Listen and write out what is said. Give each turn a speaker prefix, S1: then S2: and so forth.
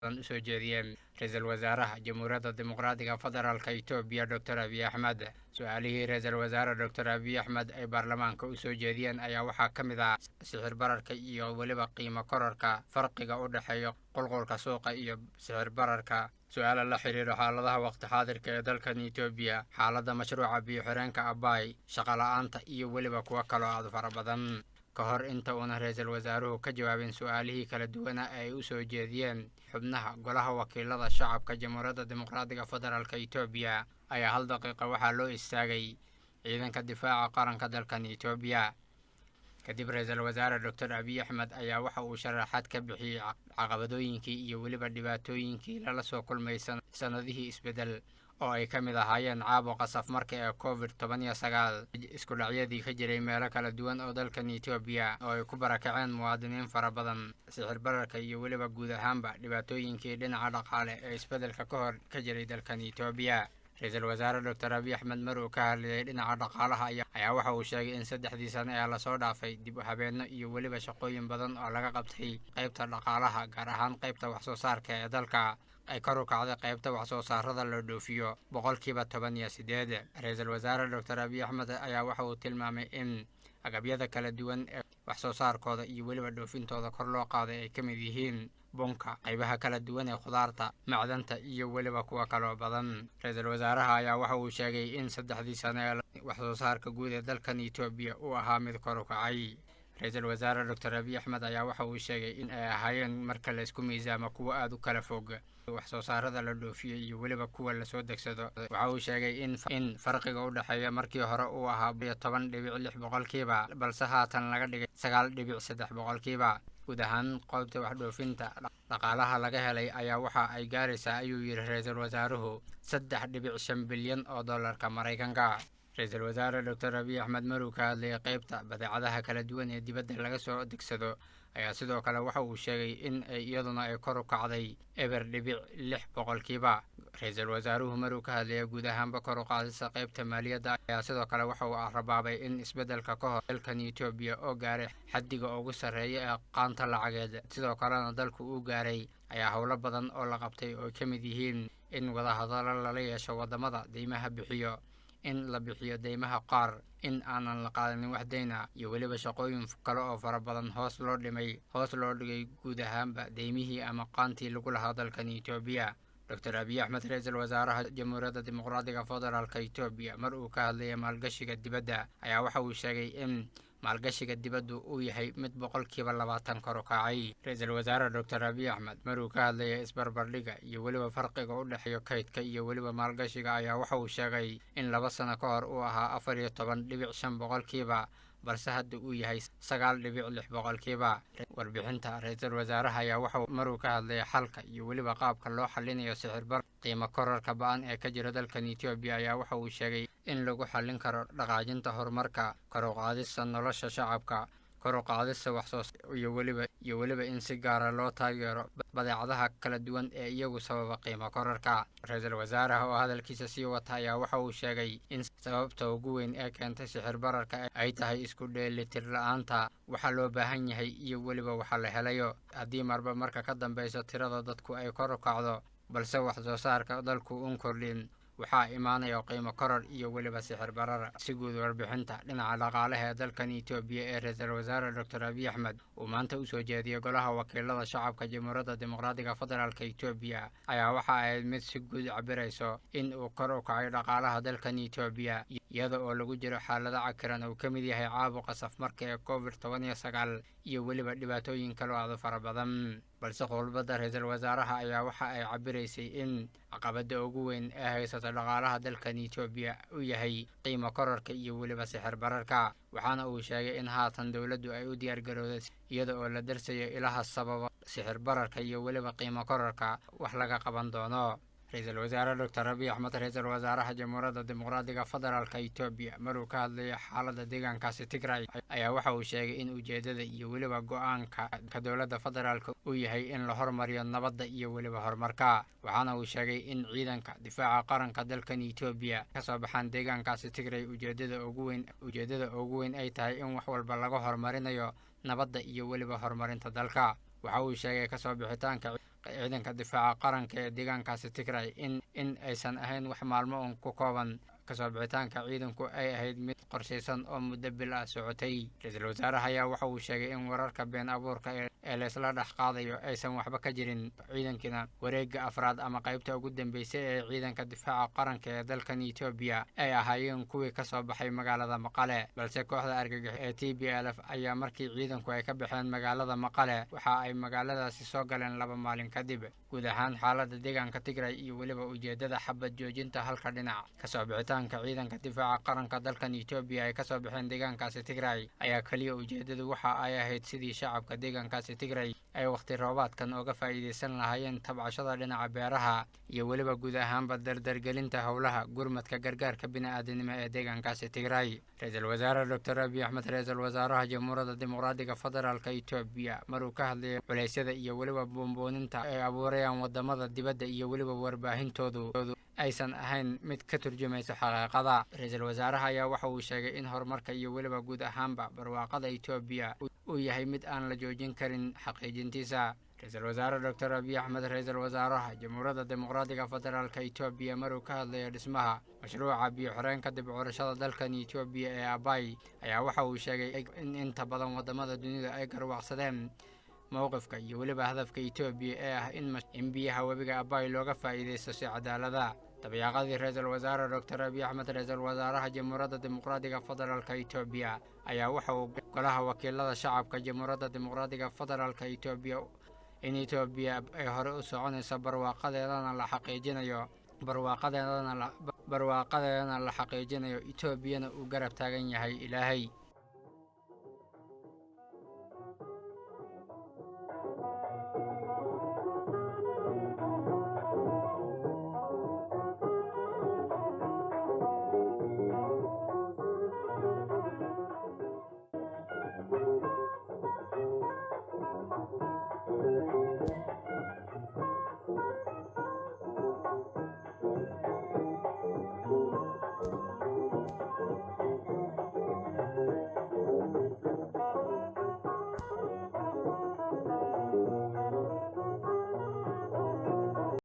S1: Usoo jeediyeen Ra-iisul Wasaaraha Jamhuuriyadda Dimuqraadiga Federaalka Etoobiya, Doctor Abiy Axmed. Su-aalihii Ra-iisul Wasaare Doctor Abiy Axmed ay baarlamaanka usoo jeediyeen ayaa waxaa ka mid ah sixir bararka iyo weliba qiimo korarka, farqiga u dhexeeya qulqulka suuqa iyo sixir bararka, su-aala la xiriiro xaaladaha waqti xaadirka ee dalkan Etoobiya, xaaladda mashruuca biyo xireenka Abaay, shaqo la-aanta iyo weliba kuwo kaloo aad fara badan. Ka hor inta uuna ra-iisul wasaaruhu ka jawaabin su-aalihii kala duwanaa ee ay usoo jeediyeen xubnaha Golaha Wakiilada Shacabka Jamhuuriyadda Dimuqraadiga Federaalka Etoobiya, ayaa hal daqiiqa waxaa loo istaagay ciidanka difaaca qaranka dalkan Etoobiya. Kadib Ra-iisul Wasaare Doctor Abiy Axmed ayaa waxa uu sharaxaad ka bixiyey caqabadooyinkii iyo weliba dhibaatooyinkii lala soo kulmay sanadihii isbeddel, oo ay ka mid ahaayeen caabuqa safmarka ee COVID 19, isku dhacyadii ka jiray meelo kala duwan oo dalkan Etoobiya oo ay ku barakaceen muwaadiniin fara badan, sixir bararka iyo weliba guud ahaanba dhibaatooyinkii dhinaca dhaqaale ee isbeddelka ka hor ka jiray dalkan Etoobiya. Ra-iisul Wasaare Doctor Abiy Axmed mar uu ka hadlayay dhinaca dhaqaalaha ayaa waxa uu sheegay in 3dii sano ee lasoo dhaafay dib u habeenno iyo weliba shaqooyin badan oo laga qabtay qaybta dhaqaalaha, gaar ahaan qaybta wax soo saarka ee dalka, ay kor u kacday qaybta wax soo saarada la dhoofiyo 18%. Ra-iisul Wasaare Doctor Abiy Axmed ayaa waxa uu tilmaamay in agabyada kala duwan ee wax soo saarkooda iyo weliba dhoofintooda kor loo qaaday ay ka mid yihiin bunka, qaybaha kala duwan ee khudaarta, macdanta iyo weliba kuwa kaloo badan. Ra-iisul Wasaaraha ayaa waxa uu sheegay in 3dii sano ee wax soo saarka guud ee dalkan Etoobiya uu ahaa mid kor u kacay. Ra-iisul Wasaare Doctor Abiy Axmed ayaa waxa uu sheegay in ay ahaayeen marka la isku miisaamo kuwo aada u kala fog wax soo saarada la dhoofiyey iyo weliba kuwa lasoo degsado. Waxa uu sheegay in farqiga u dhexeeya markii hore uu ahaa 10.6%, balse haatan laga dhigay 9.3%. Guud ahaan qaybta wax dhoofinta dhaqaalaha laga helay ayaa waxa ay gaaraysaa, ayuu yidhi ra-iisul wasaaruhu, 3.5 bilyan oo dollarka Maraykanka. Ra-iisul Wasaare Doctor Abiy Axmed maruu ka hadlayay qaybta badeecadaha kala duwan ee dibadda laga soo degsado ayaa sidoo kale waxa uu sheegay in ay iyaduna ay kor u kacday 0.6%. Ra-iisul Wasaaruhu maruu ka hadlayay guud ahaanba kor u qaadista qaybta maaliyadda ayaa sidoo kale waxa uu rabaabay in isbeddelka ka hor dalkan Etoobiya oo gaaray xaddiga ugu sarreeya ee qaanta lacageed, sidoo kalena dalku uu gaaray ayaa howlo badan oo la qabtay oo ka mid yihiin in wadahadallo lala yeesho waddamada deymaha bixiyo, in la bixiyo deymaha qaar, in aanan la qaadanin wax deyna iyo weliba shaqooyin kale oo fara badan, hoos loo dhimay, hoos loo dhigay guud ahaanba deymihii ama qaantii lagu lahaa dalkan Etoobiya. Doctor Abiy Axmed, ra-iisul wasaaraha Jamhuuriyadda Dimuqraadiga Federaalka Etoobiya, mar uu ka hadlayay maalgashiga dibadda ayaa waxa uu sheegay in maalgashiga dibaddu uu yahay mid 20% kor u kacay. Ra-iisul Wasaare Doctor Abiy Axmed maruu ka hadlayay isbarbardhiga iyo weliba farqiga u dhexeeya kaydka iyo weliba maalgashiga ayaa waxa uu sheegay in 2 sano ka hor uu ahaa 14.5%, balse hadda uu yahay 9.6%. Warbixinta ra-iisul wasaaraha ayaa waxa maruu ka hadlayay xalka iyo weliba qaabka loo xalinayo sixirbar qiimo korarka ba-an ee ka jira dalkan Etoobiya ayaa waxa uu sheegay in lagu xallin karo dhaqaajinta horumarka, kor u qaadista nolosha shacabka, kor u qaadista waxsoo iyo weliba in si gaara loo taageero badeecadaha kala duwan ee iyagu sababa qiimo korarka. Ra-iisul wasaaraha oo hadalkiisa sii wata ayaa waxa uu sheegay in sababta ugu weyn ee keentay sixir bararka ay tahay isku dheelitir la-aanta waxaa loo baahan yahay iyo weliba waxa la helayo. Haddii marba marka ka dambeyso tirada dadku ay kor u kacdo, balse wax soo saarka dalku un kordhin, waxaa imaanaya qiimo koror iyo weliba sixir barar. Si guud warbixinta dhinaca dhaqaalaha ee dalkan Etoobiya ee ra-iisul Wasaare Doctor Abiy Axmed uu maanta usoo jeediyey Golaha Wakiilada Shacabka Jamhuuriyadda Dimuqraadiga Federaalka Etoobiya ayaa waxa ahayd mid si guud cabirayso in uu kor u kacay dhaqaalaha dalkan Etoobiya, iyada oo lagu jiro xaalado cakiran uu ka mid yahay caabuqa safmarka ee COVID 19 iyo weliba dhibaatooyin kaloo aada fara badan. Balse khudbadda ra-iisul wasaaraha ayaa waxa ay cabiraysay in caqabada ugu weyn ee haysata dhaqaalaha dalkan Etoobiya uu yahay qiimo kororka iyo weliba sixir bararka, waxaana uu sheegay in haatan dowladdu ay u diyaargarowday, iyada oo la darsayo ilaha sababa sixir bararka iyo weliba qiimo kororka, wax laga qaban doono. Ra-iisul Wasaare Doctor Abiy Axmed, ra-iisul wasaaraha Jamhuuriyadda Dimuqraadiga Federaalka Etoobiya, maruu ka hadlayay xaaladda deegaankaasi Tigray ayaa waxa uu sheegay in ujeedada iyo weliba go-aanka ka dowladda federaalka uu yahay in la hormariyo nabadda iyo weliba horumarka, waxaana uu sheegay in ciidanka difaaca qaranka dalkan Etoobiya kasoo baxaan deegaankaasi Tigray ujeedada ugu weyn ay tahay in wax walba laga horumarinayo nabadda iyo weliba horumarinta dalka. Waxa uu sheegay kasoo bixitaanka Ciidanka difaaca qaranka ee deegaankaasi Tigray in aysan ahayn wax maalmo uun ku kooban, kasoo bixitaanka ciidanku ay ahayd mid qorshaysan oo muddo bil ah socotay. Ra-iisul wasaaraha ayaa waxa uu sheegay in wararka been abuurka ee laysla dhex qaadayo aysan waxba ka jirin, ciidankiina wareegga afraad ama qaybta ugu dambeysay ee ciidanka difaaca qaranka ee dalkan Etoobiya ay ahaayeen kuwii kasoo baxay magaalada Maqale. Balse kooxda argagax ee T B L F ayaa markii ciidanku ay ka baxeen magaalada Maqale waxa ay magaaladaasi soo galeen 2 maalin kadib. Guud ahaan xaaladda deegaanka Tigray iyo weliba ujeedada xabad joojinta halka dhinac kasoo bixitaanka ciidanka difaaca qaranka dalkan Etoobiya ay kasoo baxeen deegaankaasi Tigray ayaa keliya ujeedadu waxa ay ahayd sidii shacabka deegaankaasi Tigray ay wakhti roobaadkan uga faa'iidaysan lahaayeen tabcashada dhinaca beeraha iyo weliba guud ahaanba dardargelinta howlaha gurmadka gargaarka bini'aadanimo ee deegaankaasi Tigray. Ra-iisul wasaare Doctor Abiy Axmed, ra-iisul wasaaraha Jamhuuriyadda Dimuqraadiga Federaalka Etoobiya, maruu ka hadlayay culeysyada iyo weliba buunbuuninta ay abuurayaan wadamada dibadda iyo weliba warbaahintoodu aysan ahayn mid ka turjumaysa xaqiiqada, ra-iisul wasaaraha ayaa waxa uu sheegay in horumarka iyo weliba guud ahaanba barwaaqada Etoobiya uu yahay mid aan la joojin karin xaqiijintiisa. Ra-iisul wasaare Doctor Abiy Axmed, ra-iisul wasaaraha Jamhuuriyadda Dimuqraadiga Federaalka Etoobiya, maruu ka hadlaya dhismaha mashruuca biyo xoreenka dib curashada dalkan Etoobiya ee Abay ayaa waxa uu sheegay in inta badan wadamada dunida ay garwaaqsadeen mowqifka iyo weliba hadafka Etoobiya ee ah in biyaha webiga Abay looga faa'iidaysto si cadaalada. Dabayaaqadii, ra-iisul wasaare Doctor Abiy Axmed, ra-iisul wasaaraha Jamhuuriyadda Dimuqraadiga Federaalka Etoobiya, ayaa waxa uu golaha wakiilada shacabka Jamhuuriyadda Dimuqraadiga Federaalka Etoobiya in Etoobiya ay hore u soconayso, barwaaqadeedana la xaqiijinayo, barwaaqadeedana barwaaqadeedana la xaqiijinayo, Etoobiyana uu garab taagan yahay Ilaahay.